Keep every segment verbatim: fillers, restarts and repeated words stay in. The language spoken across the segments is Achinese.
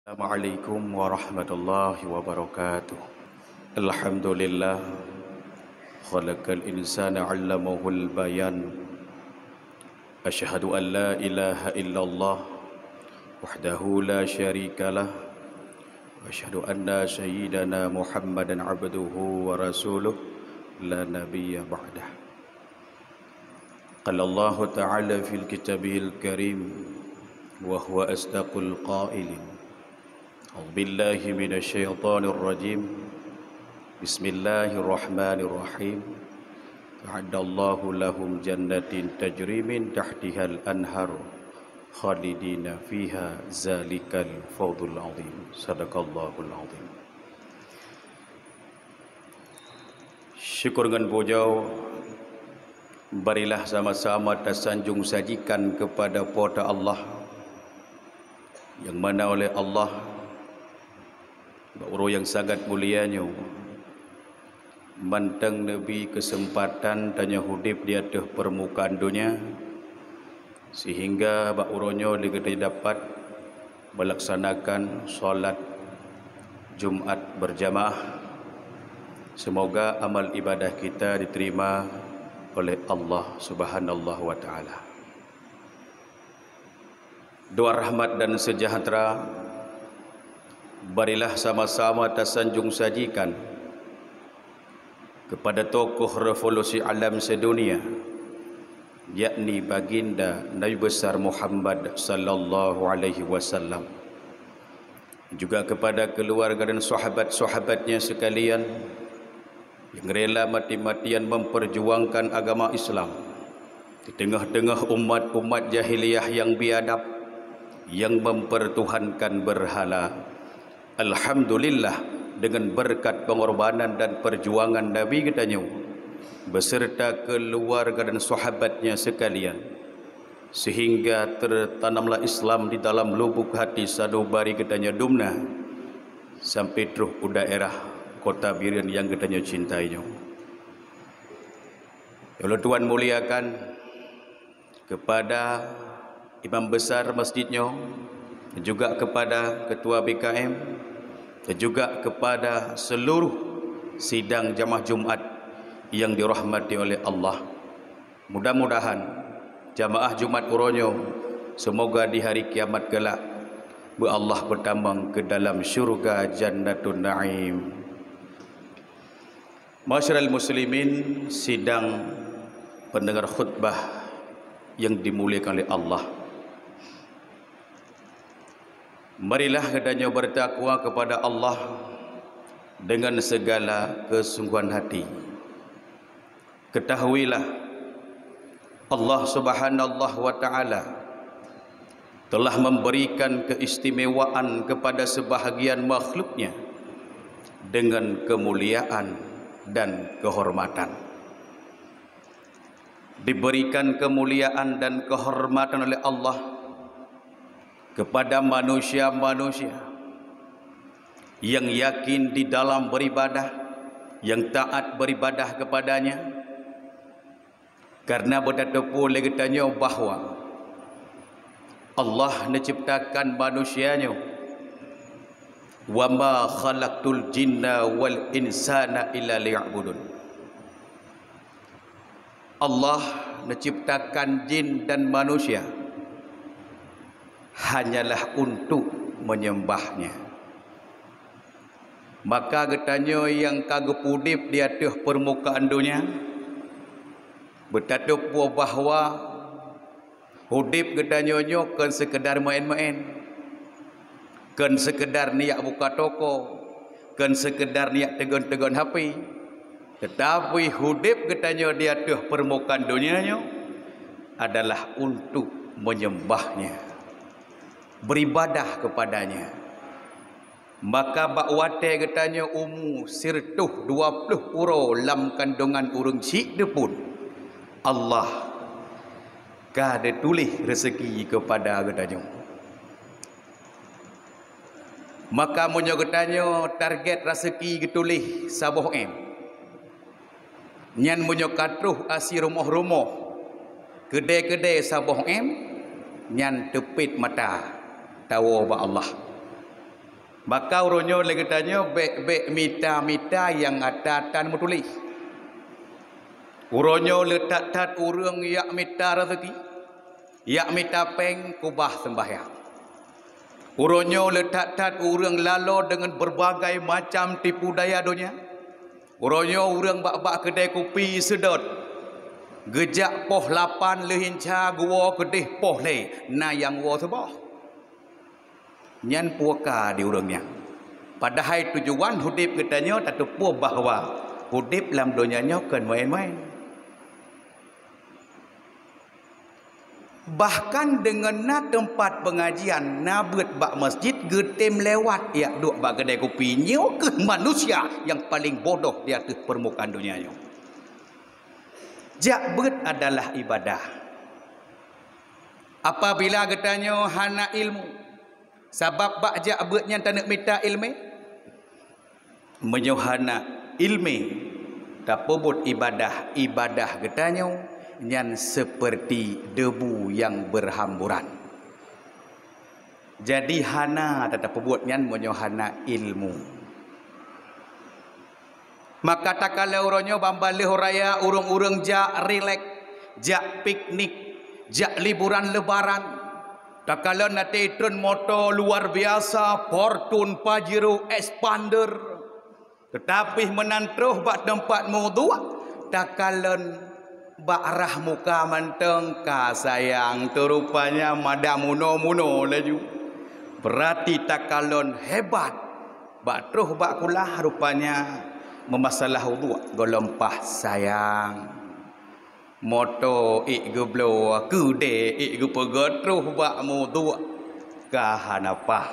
Assalamualaikum warahmatullahi wabarakatuh. Alhamdulillah, khalaqal insana 'allamahul bayan. Asyhadu an la ilaha illallah wahdahu la syarikalah. Wa asyhadu anna sayyidana Muhammadan abduhu wa rasuluh la nabiyya ba'dah. Qala Allahu ta'ala fil kitabihil karim wa huwa asdaqul qailin. A'udzubillahi minasyaitonirrajim. Bismillahirrahmanirrahim. A'addallahu lahum jannatin tajri min tahtihal anhar khalidina fiha zalikal fawzul azim. Sadaqallahul azim. Syukur ngon pujoe marilah sama-sama tasanjong sajikan keupada Po teu Allah, nyang mana oleh Allah bak uroe nyang sangat mulia nyoe mantong neubri keuseumpatan tanyoe udeb di ateueh peurmukaan donya, sehingga bak uroe nyoe lé geutanyoe dapat meulaksanakan salat Jumat berjamaah. Semoga amal ibadah kita diterima oleh Allah Subhanahu wa Ta'ala. Doa rahmat dan sejahtera marilah sama-sama tasanjong sajikan keupada tokoh revolusi alam sedunia, yakni Baginda Nabi Besar Muhammad sallallahu alaihi wasallam, juga keupada keuluwarga dan sahabat-sahabatnya sekalian nyang rela mati-matian memperjuangkan agama Islam di teungoh-teungoh umat-umat jahiliyah nyang biadab, nyang mempertuhankan berhala. Alhamdulillah, deungon beureukat peungorbanan dan peujuangan Nabi geutanyoe, beserta keuluwarga dan sahabatnya sekalian, sehingga teutanamlah Islam di dalam lubuk hati sanubari geutanyoe dumna, sampai troh u daerah kota Bireuen nyang geutanyoe cintai nyoe. Ulôn tuan muliakan kepada imam besar masjid nyoe, juga kepada ketua B K M, dan juga kepada seluruh sidang jamaah Jumat yang dirahmati oleh Allah. Mudah-mudahan jamaah Jumat uroe nyoe, semoga di hari kiamat kelak beu Allah peutamong ke dalam syurga Jannatun Naim. Masyarul muslimin, sidang pendengar khutbah yang dimuliakan oleh Allah. Marilah geutanyoe bertakwa kepada Allah dengan segala kesungguhan hati. Ketahuilah, Allah Subhanahu wa Ta'ala telah memberikan keistimewaan kepada sebahagian makhluk-Nya dengan kemuliaan dan kehormatan. Diberikan kemuliaan dan kehormatan oleh Allah kepada manusia-manusia yang yakin di dalam beribadah, yang taat beribadah kepada-Nya, karena beutateupeue lé geutanyoe bahwa Allah neuciptakan manusia nyoe, "Wa ma khalaqtul jinna wal insana illa liya'budun." Allah neuciptakan jin dan manusia hanyalah untuk menyembah-Nya. Maka geutanyoe nyang ka geupeuudeb di ateueh peurmukaan donya, beutateupeue bahwa udeb geutanyoe nyoe kon seukeudar meu'en-meu'en, kon seukeudar nijak buka toko, kon seukeudar nijak teugon-teugon H P, teutapi udeb geutanyoe di ateueh peurmukaan donya nyoe adalah untuk menyembah-Nya, beribadah kepada-Nya. Maka bak watée geutanyoe umu sireutôh dua ploh uroe lam kandongan ureuëng syiek teuh phon, Allah ka neutuléh reuseuki keupada geutanyoe. Maka meunyoe geutanyoe target reuseuki geutuléh saboh M, nyan meunyoe ka troh asi rumoh-rumoh, keudée-keudée saboh M, nyan teupet mata tawoe bak Allah. Maka uroe nyoe lé geutanyoe bék-bék mita-mita nyang ata tan meutuléh. Uroe nyoe le that-that ureuëng jak mita rezeki, jak mita péng keubah seumbahyang. Uroe nyoe le that-that ureuëng laloe deungon beurbagai macam tipu daya donya. Uroe nyoe ureuëng bak-bak keudè kupi seudôt, geujak poh lapan lheuh inca geuwoe keudeh poh lhée na nyang woe seuboh. Nyan puaka di ureuëng nyan. Padahai tujuan udeb geutanyoe tateupeue bahwa udeb lam donya nyoe kon maén-maén. Bahkan deungon na teumpat peungajian, na beuet bak masjid, geutem lewat jak duek bak keudè kupi. Nyoe kheueh manusia nyang paleng bodoh di ateueh peurmukaan donya nyoe. Jak beuet adalah ibadah. Apabila geutanyoe hana ilmu, sabab bak jak beuet nyan taneuk mita iéleumé, meunyoe hana iéleumé, tapeubuet ibadah, ibadah geutanyoe nyan seupeurti debu nyang beuhamburan. Jadi hana tatapeubuet nyan meunyoe hana ilmu. Maka takalon uroe nyoe ban lheuh raya ureuëng-ureuëng jak rilek, jak piknik, jak liburan lebaran. Takalon até tron moto luar biasa, Fortune, Pajero, Expander. Teutapi meunan troh bak teumpat meuduek, takalon bak rah muka mantong ka sayang tu rupanya mada muno-muno laju. Beurati takalon hebat. Bak troh bak kulah rupanya meumasalah uduek gohlom paih sayang. Moto ék geubloe, keudè ék geupeugöt troh bak meuduek ka hana paih.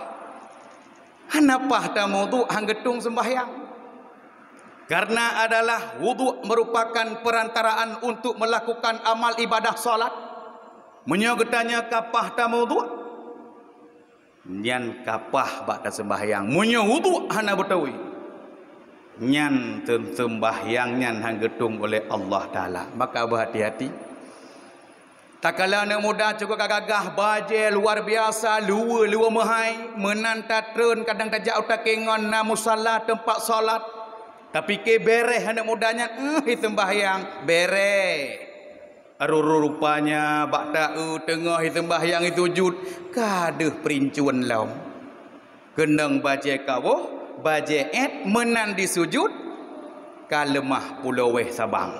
Hana paih tameuduek han geutung seumbahyang. Karena adalah wudu merupakan perantaraan untuk melakukan amal ibadah salat. Meunyoe geutanyoe ka paih tameuduek, nyan ka paih bak taseumbahyang. Meunyoe wudu hana beutôi, nyan seumbahyang nyan han geutung oleh Allah Taala. Maka beuhati-hati. Takala aneuk muda cukôp ka gagah, bajée luar biasa, luweue-luweue meuhai, meunan tatreun kadang tajak u takée ngon na musala teumpat salat. Tapike bereh aneuk muda nyan, eh, seumbahyang, bereh. Ru-, ru-, rupanya bak taeu teungoh seumbahyang sujud, ka deuh peurincuan lom. Keunong bajée kawoh, bajée éet meunan disujud, ka leumah pulo wéh sabang.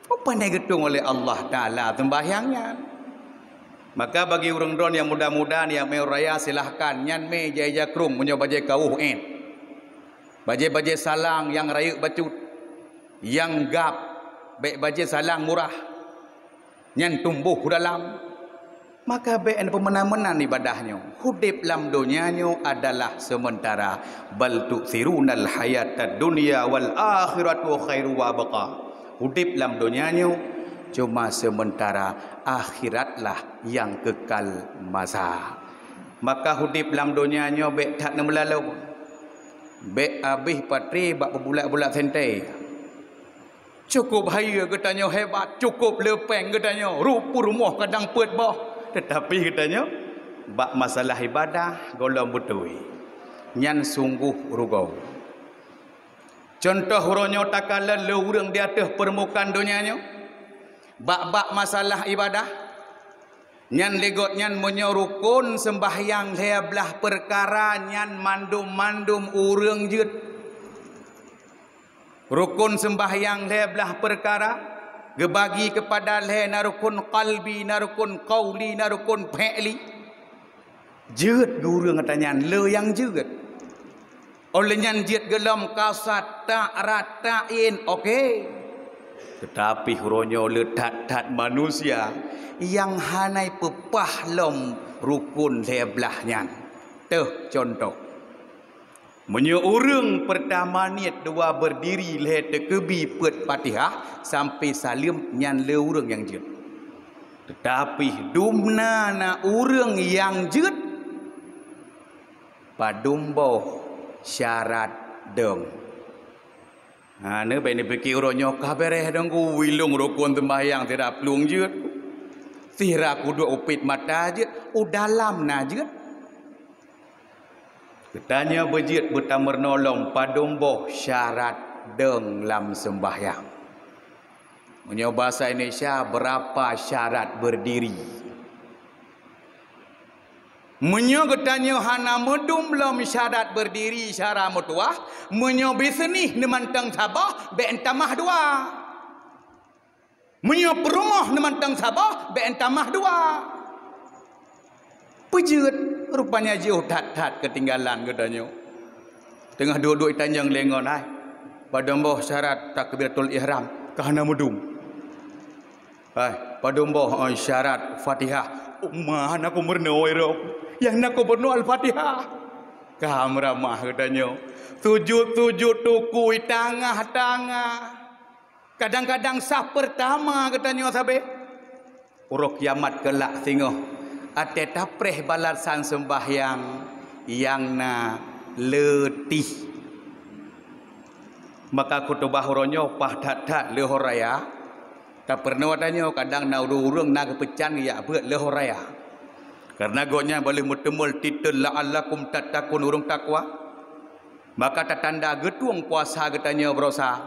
Peue pandai geutung oleh Allah Taala seumbahyang nyan. Maka bagi ureuëng droe nyang muda-muda nyang mé raya, silahkan nyan mé jai-jai krueng meunyoe bajée kawoh éet. Bajée-bajée salang nyang rayeuk bacut, nyang gab, bék bajée salang murah. Nyan tumboh u dalam. Maka bék neupeumeunan-meunan ibadah nyoe. Udeb lam donya nyoe adalah seumeuntara. Bal tu'thirunal hayatad dunya wal akhiratu khairu wa abqa. Udeb lam donya nyoe cuma seumeuntara, akhiratlah nyang keukal masa. Maka udeb lam donya nyoe bék that neumeulaloe. Bék habéh patré bak peubulat-bulat sentée. Cukôp hayeue geutanyoe hebat, cukôp le péng geutanyoe, ru-, peurumoh kadang peuet boh, teutapi geutanyoe bak masalah ibadah gohlom beutôi. Nyan sunggoh rugoe. Cuntoh uroe nyoe takalon le ureuëng di ateueh peurmukaan donya nyoe, bak-bak masalah ibadah, nyan lé gobnyan meunyoe rukon seumbahyang lhée blaih peukara nyan mandum-mandum ureuëng jeuet. Rukon seumbahyang lhée blaih peukara, geubagi keupada lhée, na rukon qalbi, na rukon qauli, na rukon fi'li. Jeuet geu ureuëng ata nyan le nyang jeuet. Óh lheueh nyan jeuet gohlom kasad, tak, rat, tak, in, oke. Teutapi uroe nyoe le that-that manusia nyang hana peupah lom rukon lhée blaih nyan. Teuh cuntoh. Meunyoe ureuëng peurtama niet dua beurdiri lhée teukeubi peuet Fatihah sampoe saleuem, nyan le ureuëng nyang jeuet. Teutapi dumna na ureuëng nyang jeuet padum boh syarat dong. Ha, neubée neupike uroe nyoe ka bereh dong ku, wilong rukon seumbahyang sira plueng jeuet. Sira kuduek upet mata jeuet, u dalam na jeuet. Geutanyoe beujeuet beutameurunoe lom padum boh syarat dong lam seumbahyang. Meunyoe basa Indonesia, berapa syarat berdiri? Meunyoe geutanyoe hana meudum lom syarat berdiri syara meutuwah, meunyoe biseunih neumantong saboh, bék tamah dua. Meunyoe peurumoh neumantong saboh, bék tamah dua. Peujeuet, rupanya jiôh that-that keutinggalan geutanyoe. Teungoh duek-duek itanyong lé ngon, "Hai, padum boh syarat takbiratul ihram?" Ka hana meudum. "Hai, padum boh, oh, syarat Fatihah?" "Uma, hana kumeurunoe, Rob. Nyang na kumeurunoe Al-Fatihah." Ka meuramah geutanyoe. Sujut-sujut tukui tangah-tangah. Kadang-kadang saf peurtama geutanyoe sabe. Uroe kiamat keulak singoh, até tapreh balasan seumbahyang nyang na leutih. Maka khutubah uroe nyoe paih that-that leuhô raya. Tapeurunoe tanyoe, kadang na ureuëng-ureuëng na geupeucang jak beuet leuhô raya. Kareuna gobnyan boh lheueh meuteumé titel la'allakum tattaqun, ureuëng takwa. Maka tatanda geutueng puasa geutanyoe baroesa,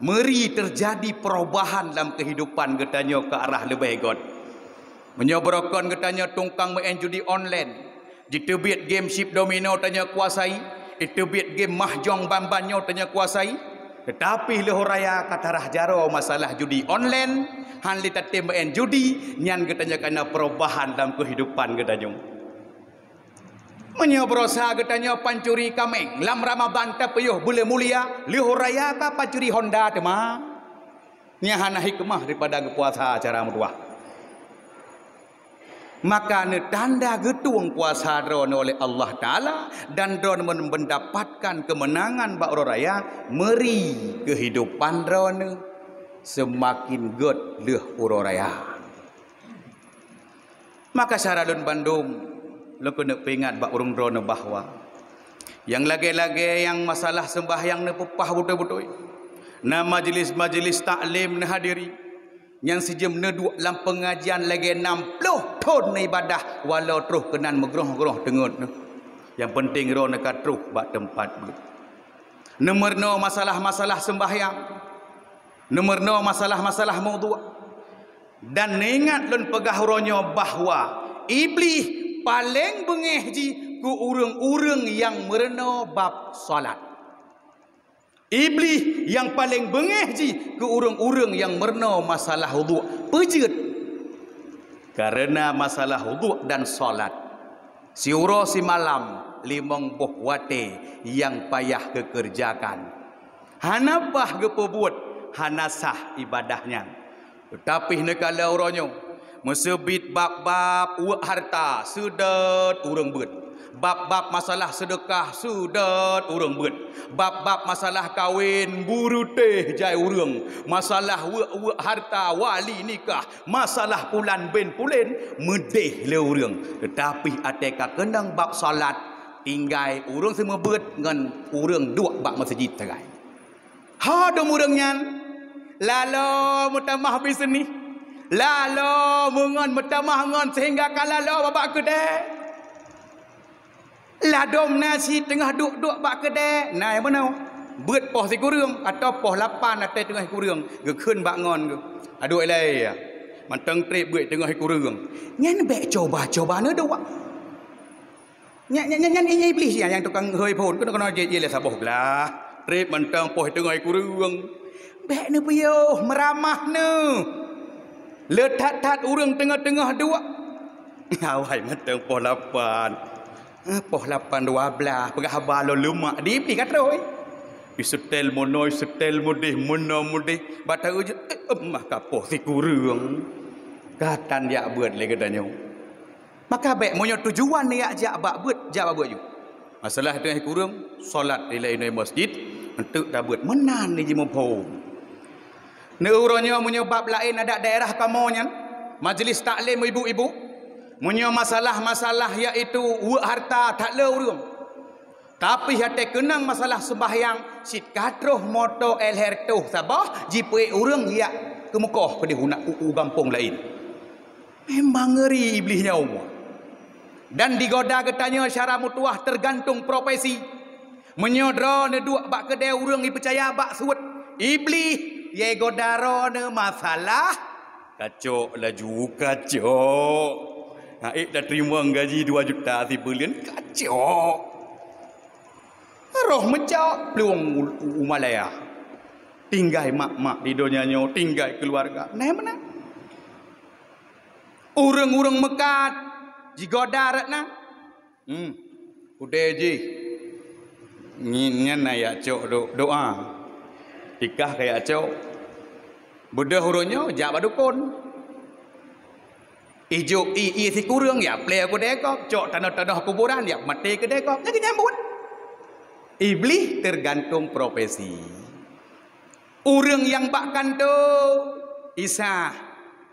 meuri teujadi peurubahan lam keuhidupan geutanyoe keu arah leubeh göt. Meunyoe beurokon geutanyoe tungkang meu'en judi online, jiteubiet game chip domino tanyoe kuasai, jiteubiet game mahjong ban-ban nyoe tanyoe kuasai, teutapi leuhô raya ka tarah jaroe masalah judi online, hán lé tatem meu'en judi, nyan geutanyoe ka na peurubahan lam keuhidupan geutanyoe. Meunyoe baroesa geutanyoe pancuri kaméng, lam Ramadhan tapiôh buleuen mulia, leuhô raya ka pancuri honda teuma. Nyan hana hikmah daripada geupuasa cara meutuwah. Maka neutanda geutueng puasa droeneuh oleh Allah Taala dan droeneuh men-, mendapatkan keumeunangan bak uroe raya, meuri keuhidupan droeneuh seumaken göt lheueh uroe raya. Maka syedara lôn bandum, lôn keuneuk peuingat bak ureuëng droeneuh bahwa nyang lagée-lagée nyang masalah seumbahyang neupeupah beutôi-beutôi. Na majelis-majelis taklim neuhadiri, nyang sijeuem neuduek lam peungajian lagée nam ploh thon neuibadah walau troh keunan meugroh-groh teungeut neuh. Nyang peunteng droeneuh ka troh bak teumpat beuet. Neumeurunoe masalah-masalah seumbahyang, neumeurunoe masalah-masalah meuduek. Dan neuingat lôn peugah uroe nyoe bahwa Iblih paleng beungéh jih keu ureuëng-ureuëng nyang meurunoe bab salat. Iblih nyang paleng beungéh jih keu ureuëng-ureuëng nyang meurunoe masalah uduk. Peue jeuet? Kareuna masalah uduk dan salat, siuroe simalam limong boh watée nyang payah geukeureujakan. Hana paih geupeubuet, hana sah ibadah nyan. Teutapi neukalon uroe nyoe, meuseubiet bab-bab weuek harta, seudeuet ureuëng beuet. Bab-bab masalah seudeukah, seudeuet ureuëng beuet. Bab-bab masalah kawen, beureuteh jai ureuëng. Masalah weuek-weuek harta, wali nikah, masalah pulan ben pulen, meudeh lé ureuëng. Teutapi até ka keunong bab salat, tinggai ureuëng seumeubeuet ngon ureuëng duek bak meuseujid sagai. Ho dum ureuëng nyan, lalo meutamah biseunih, lalo meungon meutamah ngon, seuhingga ka lalo bak keudée. Ladom na cit teungoh duek-duek bak keudée, na nyang meunoe, beuet poh sikureueng atawa poh lapan até teungoh sikureueng, geukheun bak ngon geuh. Aduek ilée, mantong treb beuet teungoh sikureueng. Nyan bék cuba-cuba neuduek. Nyan, nyan, nyan, nyan Iblih nyan nyang tukang hôi phon, keunoe-keunoe jih, jih lé saboh glah. Treb mantong poh teungoh sikureueng. Bék neupiôh, meuramah neuh. Le that-that ureuëng teungoh-teungoh duek. Awai mantong poh lapan. Eh, poh lapan dua blaih, peugah haba lom leumak di Iblih ka troh, eh. Iseutèl meunoe, iseutèl meudeh, meunoe meudeh. Bak taeu jeuet, eh, eumah ka poh sikureueng. Ka tan jak beuet lé geutanyoe. Maka bék, meunyoe tujuan neujak jak bak beuet, jak bak beuet ju. Masalah teungoh sikureueng, salat ilée inoe masjid, eunteuk tabeuet, meunan ni jimuphom. Neuuroe nyoe meunyoe bab laén adat daerah kamoe nyan, majelis taklim ibu-ibu, meunyoe masalah-masalah yaitu weuek harta that le ureuëng. Tapi até keunong masalah seumbahyang, cit ka troh moto L H R toh saboh jipeuék ureuëng jak keumeukoh keudeh u, u gampông laén. Memang ngeuri Iblih nyoe. Dan digoda geutanyoe syara meutuwah teugantung profesi. Meunyoe droeneuh duek bak keudè ureuëng ipeucaya bak suet, Iblih ya igoda droeneuh masalah. Kacok laju, kacok. Haék tateurimong gaji dua juta sibuleuen, kacok. Roh meucok plueng u, u, u Malaya. Tinggai mak-mak di donya nyoe, tinggai keuluwarga. Nah, meunan. Ureuëng-ureuëng meukat jigoda rot nan. Hmm. Udée jih. Nyan na yak cok do-, doa. Tikah ka yak cok. Beudôh uroe nyoe jak bak dukon. Ijok ie-ie sikureueng yak plé keudè gob, cok tanoh-tanoh kuburan yak maté keudè gob. Nyan nyambut. Iblih teugantung profesi. Ureuëng nyang bak kantô, Isa,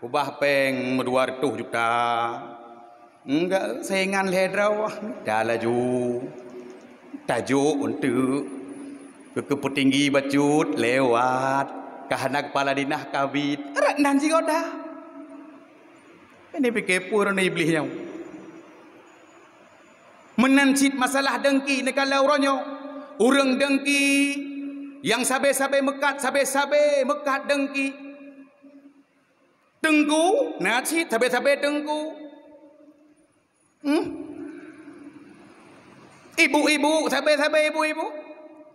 ubah péng meudua reutôh juta. Enggak, saingan lhée droe, dah laju. Tajok untuk keu, keu peutinggi bacut lewat. Ka hana kepala dinah kabit. Rot nan jigoda. Ini pikir pun Iblih nyoe. Meunan cit masalah dengki neukalon uroe nyoe. Ureuëng dengki nyang sabe-sabe meukat, sabe-sabe meukat dengki. Teungku, na cit sabe-sabe teungku. Hmm? Ibu-ibu, sabe-sabe ibu-ibu.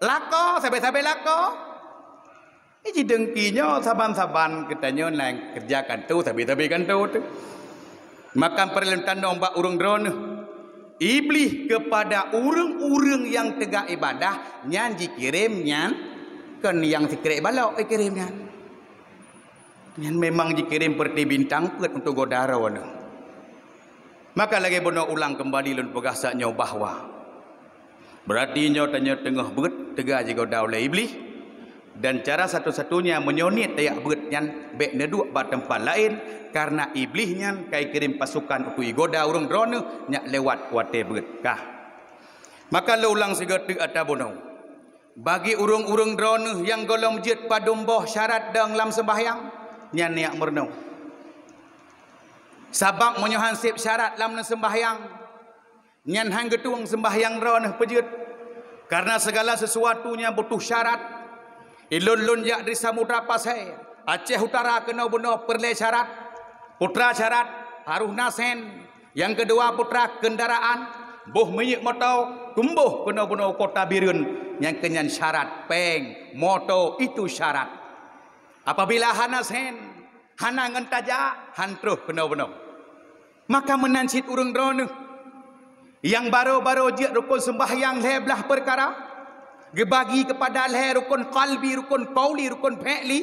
Lakoe, sabe-sabe lakoe. Iji dengki nyoe saban-saban geutanyoe nyang keureuja kantô, sabe-sabe kantô teuh. Maka peureulée tanom bak ureuëng droeneuh. Iblih keupada ureuëng-ureuëng nyang teuga iébadah, nyan jikirém nyan, kon nyang sikrek balok jikirém nyan. Nyan memang jikirém peureuti bintang peuet untuk goda droeneuh. Maka lagée bunoe ulang keumbali lôn peugah saat nyoe bahwa Beurati nyoe tanyoe teungoh beuet teuga jigoda ulée Iblih, dan cara satu-satunya meunyoe niet tajak beuet nyan bék neuduek bak teumpat laén, kareuna Iblih nyan ka ikirém pasukan untuk igoda ureuëng droeneuh nyang lewat watée beuet kah. Maka lôn ulang sigoe teuk ata bunoe. Bagi ureuëng-ureuëng droeneuh nyang gohlom jeuet padum boh syarat dong lam seumbahyang, nyan neujak meurunoe. Sabab meunyoe han seb syarat lam neuseumbahyang, nyan han geutueng seumbahyang droeneuh peujeuet, kareuna sigala sisuatu nyan butoh syarat. Ilôn lôn jak dari Samudra Pasai, Aceh Utara keunoe bunoe peureulée syarat. Putra syarat harôh na sen, nyang keudua putra keundaraan, boh minyeuk moto, tumbôh keunoe bunoe kota Bireuen, nyang keunyan syarat péng, moto itu syarat. Apabila hana sen, hana ngon tajak, han troh keunoe bunoe. Maka meunan cit ureuëng droeneuh nyang barô-barô jeuet rukon seumbahyang lhée blaih peukara, geubagi keupada lhée rukon qalbi, rukon qauli, rukon fi'li,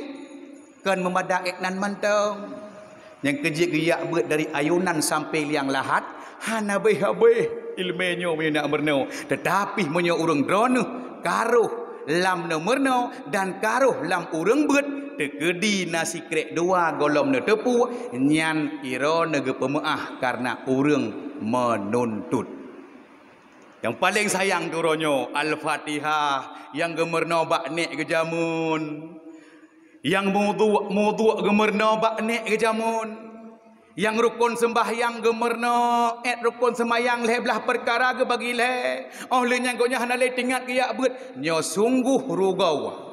kon meumada ék nan mantong. Nyang keujeuet geujak beuet dari ayunan sampoe liang lahat, hana béh-béh iéleumé nyoe meunyoe neujak meurunoe. Teutapi meunyoe ureuëng droeneuh ka rhoh lam neumeurunoe dan ka rhoh lam ureuëng beuet, teukeudi na sikrek dua gohlom neuteupeue, nyan droeneuh geupeumeuáh kareuna ureuëng meununtut. Nyang paleng sayang droeneuh nyoe Al-Fatihah nyang geumeurunoe bak nek geujameun. Nyang mudhu, mudhu geumeurunoe bak nek geujameun. Nyang rukon seumbahyang geumeurunoe, ék rukon seumayang lhée blaih peukara geubagi lhée. Óh lheueh nyan gobnyan hana lé teuingat geujak beuet. Nyoe sunggoh rugoe.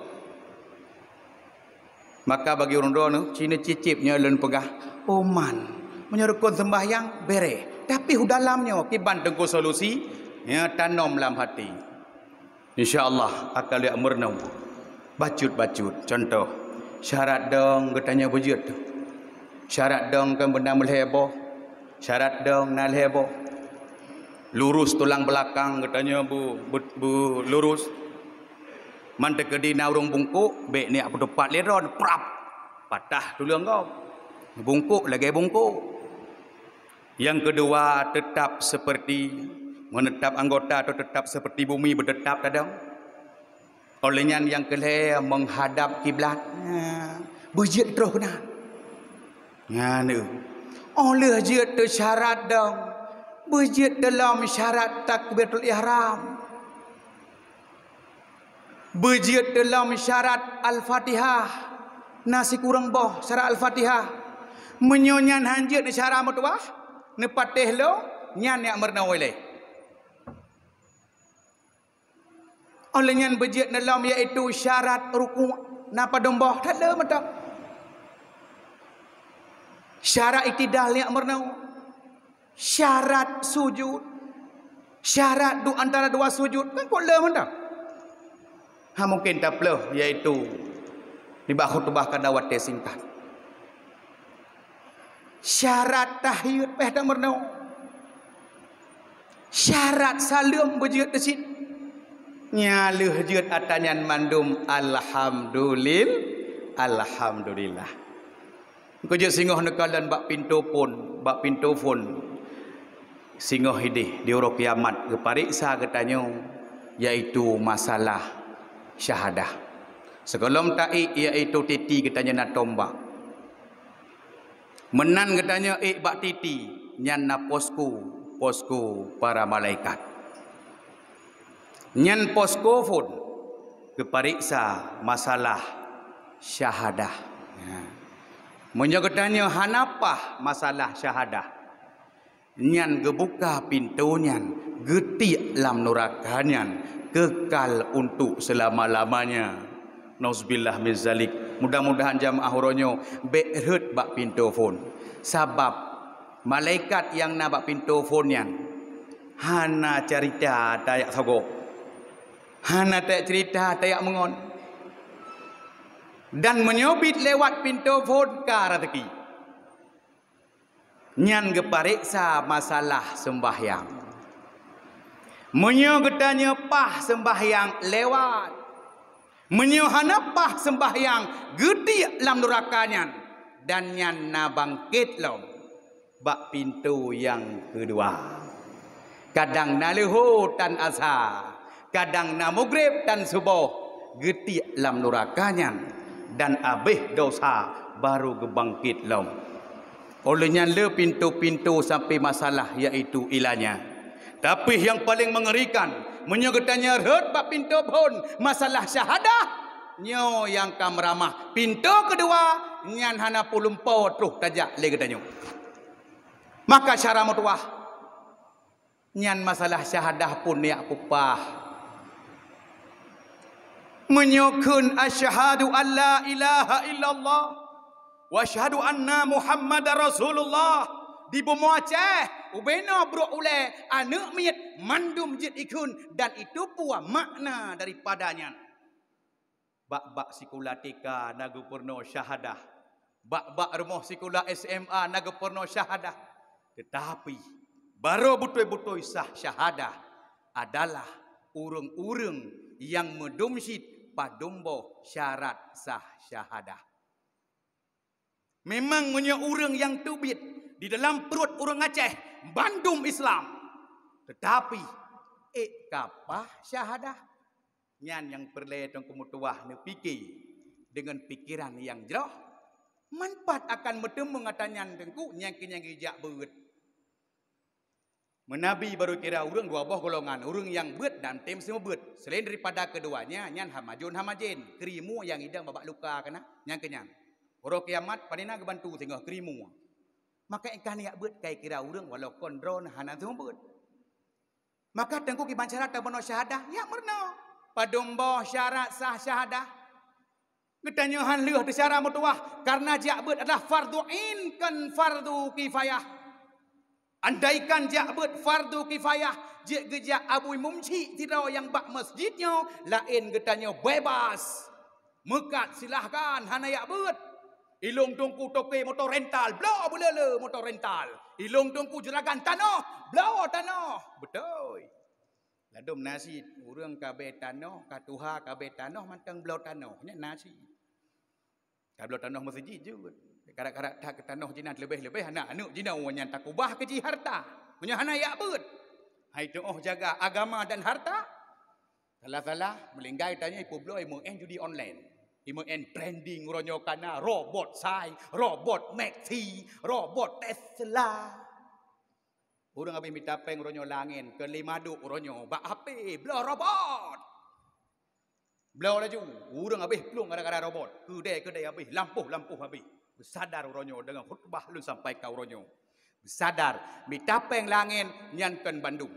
Maka bagi ureuëng droeneuh, ci neucicép nyoe lôn peugah, "Oh man, meunyoe rukon seumbahyang, béreh. Tapi u dalam nyoe, kiban teungku solusi, nyoe tanom lam hati." Insya Allah akan lheueh meurunoe. Bacut-bacut. Contoh, syarat dong geutanyoe beujeuet. Syarat dong kon beuna meulhée boh. Syarat dong na lhée boh. Lurus tulang beulakang geutanyoe bu, bu, bu lurus. Man teukeudi na ureuëng bungkôk, bék neujak peuteupat lé droe, prap! Patah tuleueng gob. Bungkôk lagée bungkôk. Nyang keudua, teutap seperti, meuneutab anggota atau teutap seperti bumi beuteutap tadong. Óh lheueh nyan nyang keulhée meuhadab kiblat. Nah, beujeuet troh keunan. Nyan, óh lheueh jeuet teusyarat dong, beujeuet teulom syarat takbiratul ihram. Beujeuet teulom syarat Al-Fatihah. Na sikureueng boh syarat Al-Fatihah. Meunyoe nyan han jeuet neusyara meutuwah, neupatéh lom, Nyan nyang meurunoe ilée. Óh lheueh nyan beujeuet neulom, yaitu syarat rukuk. Na padum boh that le mantong. Syarat iktidal nyang meurunoe. Syarat sujud. Syarat du-, antara dua sujud. Kan kon le mantong. Ha, mungkin tapeuleueh, yaitu nibak khutubah kada watée singkat. Syarat tahiyat pih that meurunoe. Syarat saleuem beujeuet teuh cit. Nyan lheueh jeuet atra nyan mandum, alhamdulil-, alhamdulillah. Keu jeuet singoh neukalon bak pintoe phon, bak pintoe phon. Singoh ideh di uroe kiamat geupareksa geutanyoe, yaitu masalah syahadah. Sigohlom taék, yaitu titi geutanyoe na tombak. Meunan geutanyoe ék bak titi, nyan na posko, posko para malaikat. Nyan posko phon geupareksa masalah syahadah. Ya. Meunyoe geutanyoe hana paih masalah syahadah, nyan geubuka pintoe nyan, geutiek lam nuraka nyan, keukal untuk seulama-lamanya. Nauzubillah min zalik. Mudah-mudahan jamaah uroe nyoe bék rhot bak pintoe phon. Sabab malaikat nyang na bak pintoe phon nyan hana carita tajak sogok. Hana tajak carita tajak meungon. Dan meunyoe bit lewat pintoe phon ka raseuki. Nyan geupareksa masalah seumbahyang. Meunyoe geutanyoe paih seumbahyang, lewat. Meunyoe hana paih seumbahyang, geutiek lam nuraka nyan, dan nyan na bangket lom bak pintoe nyang keudua. Kadang na leuhô tan asa, kadang na mugreb tan suboh, geutiek lam nuraka nyan, dan abéh dosa barô geubangket lom. Óh lheueh nyan le pintoe-pintoe sampai masalah, yaitu ilanya. Tapi nyang paleng meungerikan, meunyoe geutanyoe rhot bak pintoe phon masalah syahadah, nyoe nyang ka meuramah. Pintoe keudua nyan hana peulumpo troh tajak lé geutanyoe. Maka syara meutuwah, nyan masalah syahadah phon jak peupah. Meunyoe kheun asyhadu an la ilaha illallah wa asyhadu anna Muhammadar Rasulullah di bumoe Aceh, ubena brok ulée, aneuëk miet, mandum jeuet ikheun dan itupeue makna daripada nyan. Bak-bak sikula T K na geupeurunoe syahadah. Bak-bak rumoh sikula S M A na geupeurunoe syahadah. Teutapi, barô beutôi-beutôi sah syahadah adalah ureuëng-ureuëng nyang meudum cit padum boh syarat sah syahadah. Memang meunyoe ureuëng nyang teubiet di dalam pruet ureuëng Aceh bandum Islam, teutapi ék ka paih syahadah, nyan nyang peureulée teungku meutuwah neupike deungon pikeran nyang jroh. Manfaat akan meuteumé atra nyan teungku nyang keu nyang geujak beuet. Meunabi barô kira ureuëng dua boh golongan, ureuëng nyang beuet dan tem seumeubeuet. Selain daripada keduanya, nyan hamajon hamajen, keurimue nyang idong babak luka keunan, nyang keunyan. Uroe kiamat, panena geubantu singoh keurimue. Maka ikan yak beuet kai kira ureuëng walau kon droe hana seumeubeuet. Maka teungku kiban syarat tabeunoe syahadah, yak meurunoe. Padum boh syarat sah syahadah? Geutanyoe han lheueh teusyara meutuwah, karena jak beuet adalah fardu ain, kon fardu kifayah. Andaikan jak beuet fardu kifayah, jeuet geujak Abu Imum Syik sidroe nyang bak masjid nyoe, laén geutanyoe bebas. Meukat silahkan, hana jak beuet. Ilong teungku toke moto rental, bloe beulele moto rental. Ilong teungku juragan tanoh, bloe tanoh. Beutôi. Ladôm na cit, ureuëng ka abéh tanoh, ka tuha ka abéh tanoh, mantong bloe tanoh, nyan na cit. Ka bloe tanoh meuseujid jeuet. Karat-karat that keu tanoh jinan leubeh-leubeh aneuk-aneuk jinoe nyan takubah keu jih harta. Meunyoe hana jak beuet, hai tuoh jaga agama dan harta. Salah-salah, meulinggai tanyoe ipeubloe imeu'en judi online. Imeu'en trending uroe nyoe kana robot Sai, robot Maxi, robot Tesla. Ureuëng habéh mita péng uroe nyoe langén, keu lima duk uroe nyoe bak H P, bloe robot. Bloe laju, ureuëng habéh plueng gara-gara robot. Keudée-keudée habéh, lampôh-lampôh habéh. Beusadar uroe nyoe deungon khutbah lôn sampaikan uroe nyoe. Sadar, mita péng lam angén nyan kon bandum.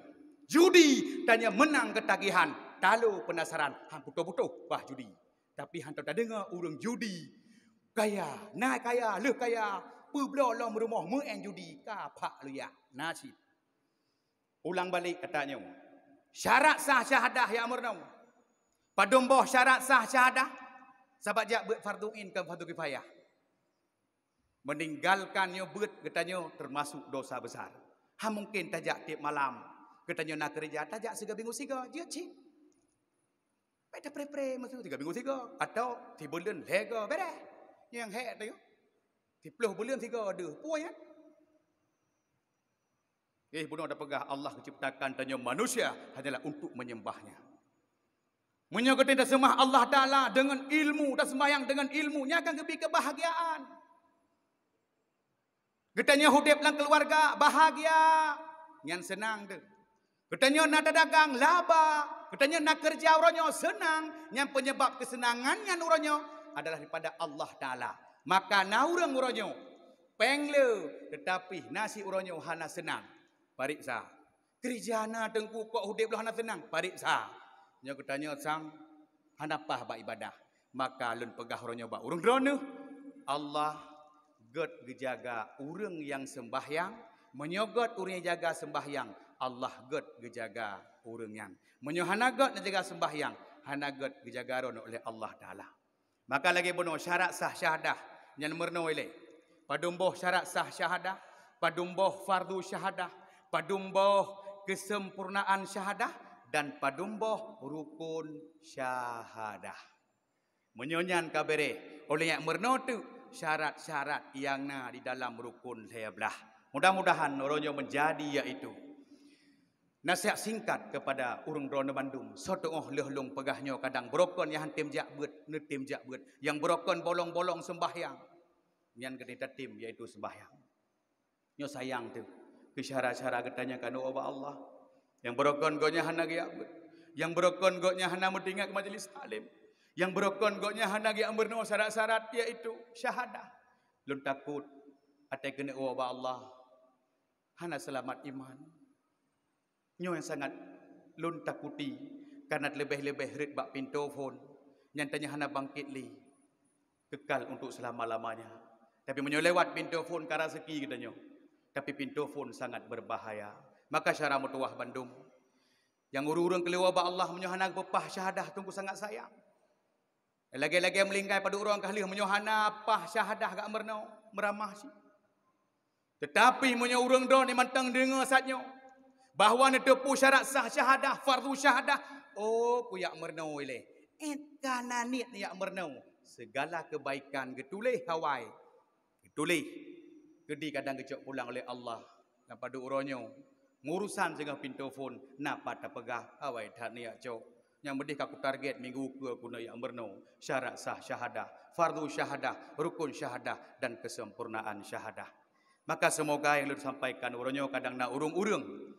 Judi, tanyoe meunang keutagihan, talo peunasaran, han putôh-putôh bah judi. Tapi hantom tadeungoe ureuëng judi kaya, na kaya, lheueh kaya, peubloe lom rumoh meu'en judi, ka phak luyak, na cit. Ulang balek ata nyoe. Syarat sah syahadah nyang meurunoe. Padum boh syarat sah syahadah? Sabab jak beuet fardu ain kon fardu kifayah. Meninggalkan nyoe beuet geutanyoe termasuk dosa besar. Ha mungken tajak tiep malam. Geutanyoe na keureuja, tajak sigoe bingoe sigoe, jeuet cit. Baik tapreh-preh masa tiga minggu sigoe, atau sibuleuen lhèe goe, bereh. Nyang hék tu, siplôh buleuen sigoe deuh, peue nyan? Eh, bunoe tapeugah Allah geuciptakan tanyoe manusia hanyalah untuk menyembah-Nya. Meunyoe geutanyoe taseumah Allah Taala deungon ilmu, taseumbahyang deungon ilmu, nyan akan geubri keubahgiaan. Geutanyoe udép lam keuluwarga bahgia, nyan seunang teuh. Geutanyoe na tadagang laba, geutanyoe na keureuja uroe nyoe seunang, nyan peunyebab keuseunangan nyan uroe nyoe adalah daripada Allah Taala. Maka na ureuëng uroe nyoe péng le, teutapi nasib uroe nyoe hana seunang. Pareksa. Keureuja na teungku, kok udép lôn hana seunang? Pareksa. Nyoe geutanyoe sang hana paih bak ibadah. Maka lôn peugah uroe nyoe bak ureuëng droeneuh, Allah gét geujaga ureuëng nyang seumbahyang. Meunyoe gét ureuëng nyang jaga seumbahyang, Allah gét geujaga ureuëng nyan. Meunyoe hana gét neujaga seumbahyang, hana gét geujaga droeneuh oleh Allah Taala. Maka lagée bunoe syarat sah syahadah nyan meurunoe ilée. Padum boh syarat sah syahadah, padum boh fardu syahadah, padum boh keusempurnaan syahadah, dan padum boh rukun syahadah. Meunyoe nyan ka bereh, oleh nyan meurunoe teuk syarat-syarat nyang na di dalam rukun lhée blaih. Mudah-mudahan uroe nyoe meunjadi, yaitu nasihat singkat keupada ureuëng droeneuh bandum, soe teungoh lheueh lôn peugah nyoe kadang beurokon nyang han tem jak beuet, neutem jak beuet. Nyang beurokon bolong-bolong seumbahyang, nyan geutanyoe tatem, yaitu seumbahyang. Nyoe sayang teuh keu syedara-syedara geutanyoe ka neuwoe bak Allah. Nyang beurokon gobnyan hana geujak beuet. Nyang beurokon gobnyan hana meudingat keu majlis taklim. Nyang beurokon gobnyan hana geujak meurunoe syarat-syarat, yaitu syahadah. Lôn takot watée keuneuk woe bak Allah hana seulamat iman. Nyoe nyang sangat lôn takuti, kareuna leubeh-leubeh rhot bak pintoe phon, nyang tanyoe hana bangkét lé keukal untuk seulama-lamanya. Tapi meunyoe lewat pintoe phon ka raseuki geutanyoe, tapi pintoe phon sangat beubahaya. Maka syedara meutuwah bandum, nyang ureuëng-ureuëng keu lheueh woe bak Allah meunyoe hana geupeupah syahadah, teungku sangat sayang. Lagée-lagée meulinggai padub uroe ka lheueh meunyoe hana paih syahadah geumeurunoe, meuramah cit. Teutapi meunyoe ureuëng droeneuh mantong deungoe saát nyoe bahwa neuteupeue syarat sah syahadah, fardu syahadah, oh, kujak meurunoe ilée. Ét ka na niet neujak meurunoe, seugala keubaikan geutuléh awai. Geutuléh, keudi kadang geucok pulang oleh Allah. Lam padub uroe nyoe, meuurusan singoh pintoe phon, na pat tapeugah, awai that neujak cok. Nyang meudeh ka kutarget minggu keue keuneuk jak meurunoe syarat sah syahadah, fardu syahadah, rukun syahadah, dan keuseumpurnaan syahadah. Maka seumoga nyang lôn sampaikan uroe nyoe kadang na ureuëng-ureuëng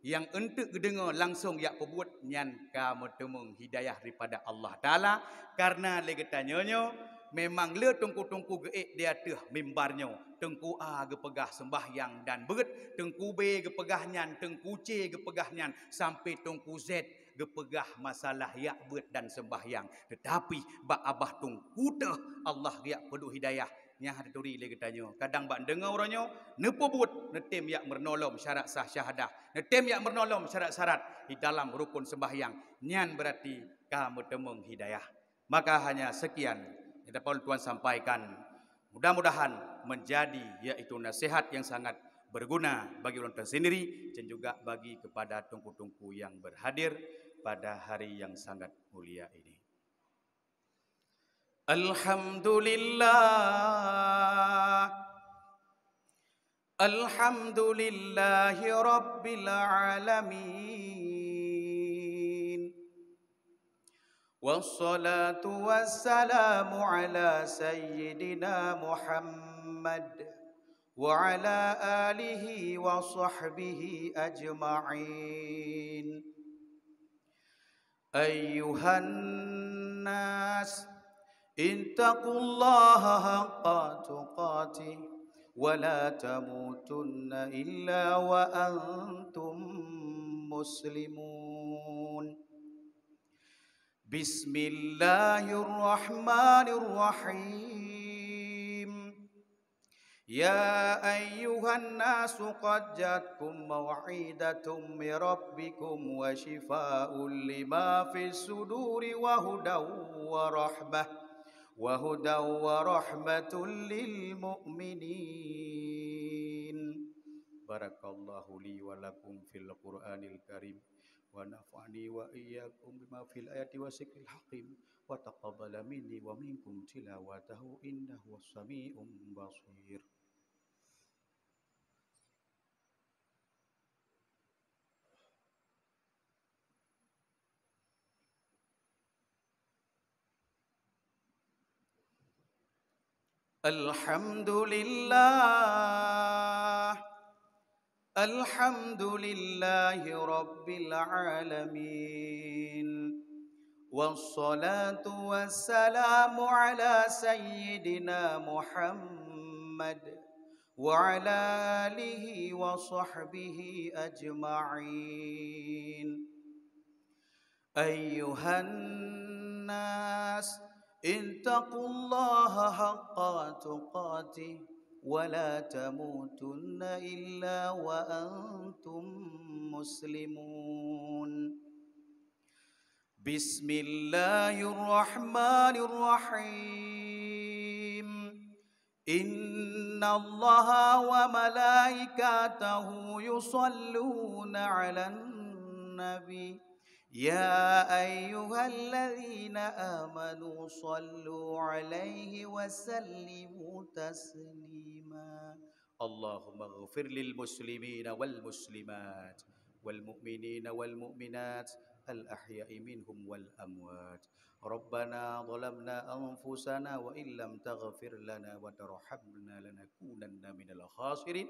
nyang eunteuk geudeungoe langsong jak peubuet, nyan ka meuteumeung hidayah daripada Allah Taala, kareuna lé geutanyoe nyoe memang le teungku-teungku geuék di ateueh mimbar nyoe. Teungku A geupeugah seumbahyang dan beuet, teungku B geupeugah nyan, teungku C geupeugah nyan, sampai teungku Z geupeugah masalah jak beuet dan seumbahyang. Teutapi bak babah teungku teuh Allah geujak peuduek hidayah, nyang hana turi lé geutanyoe. Kadang bak deungoe uroe nyoe, neupeubuet, neutem jak meurunoe lom syarat sah syahadah, neutem jak meurunoe lom syarat-syarat di dalam rukun seumbahyang, nyan beurati ka meuteumeung hidayah. Maka hanya sekian nyang dapat ulôn tuan sampaikan. Mudah-mudahan menjadi, yaitu nasihat yang sangat berguna bagi ulôn tuan sendiri dan juga bagi kepada teungku-teungku yang berhadir pada hari yang sangat mulia ini. Alhamdulillah. Alhamdulillahi rabbil alamin. Wassalatu wassalamu ala sayyidina Muhammad wa ala alihi wa sahbihi ajma'in. Ayyuhan nas, ittaqullaha haqqa tuqatih, ولا تموتن إلا وأنتم مسلمون. بسم الله الرحمن الرحيم. يا أيها الناس قد جاءتكم موعظة من ربكم وشفاء لما في الصدور وهدى ورحمة، وهدى ورحمة للمؤمنين. بارك الله لي ولكم في القرآن الكريم، ونفعني وإياكم بما في الآيات والذكر الحكيم، وتقبل مني ومنكم تلاوته إنه هو السميع البصير. الحمد لله. الحمد لله رب العالمين. والصلاة والسلام على سيدنا محمد وعلى آله وصحبه أجمعين. أيها الناس، اتقوا الله حق تقاته ولا تموتن إلا وأنتم مسلمون. بسم الله الرحمن الرحيم. إن الله وملائكته يصلون على النبي، يا أيها الذين آمنوا صلوا عليه وسلموا تسليما. اللهم اغفر للمسلمين والمسلمات والمؤمنين والمؤمنات الأحياء منهم والأموات. ربنا ظلمنا أنفسنا وإن لم تغفر لنا وترحمنا لنكونن من الخاسرين.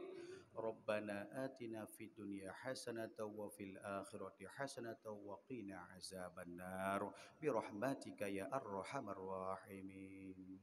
ربنا آتنا في الدنيا حسنة وفي الآخرة حسنة وقنا عذاب النار برحمتك يا أرحم الراحمين.